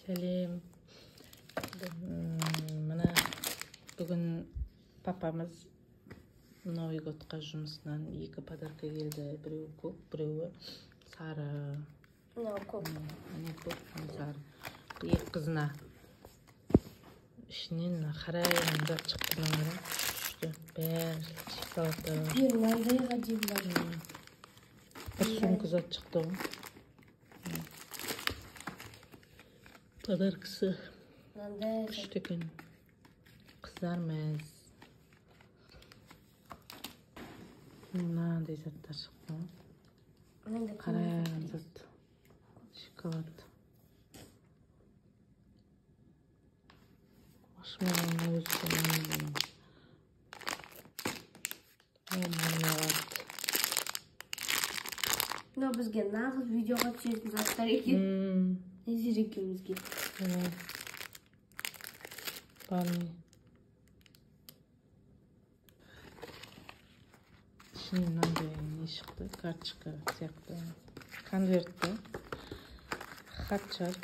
Сәлем. Мына бүгін папамыз Новый годқа жұмысынан екі подарка келді. Біреуі көк, біреуі сары. Мынау көк. Міне көк, міне сары. Екі қызына. Ішінен мына қарайған зат шықты, мына қара. Күшті. Бәрі шоколадта. Bir мынандайға дейін бар. Бір сумка зат шықты ғой. Подаркасы Мынандай күшті екен. Қыздар мәз. Мынандай заттар шықты ғой. Мынандай Қарайған зат. Шоколад. Маршмеллоның өзі мармелад. Мынау бізге нағыз видеоға түсетін заттар екен. Назир екеумізге. Барни. Ішінен мынандай не шықты, карточка сияқты. Конвертті. Хат шығар.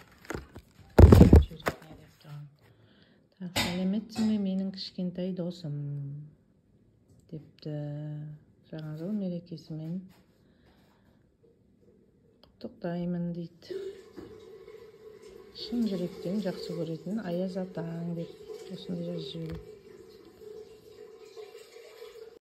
Сәлеметсің бе, менің кішкентай досым депті. Жаңа жыл мерекесімен құттықтаймын дейді. Шын жүректен жақсы көретін Аяз атаң деп осындай жазып жібереді.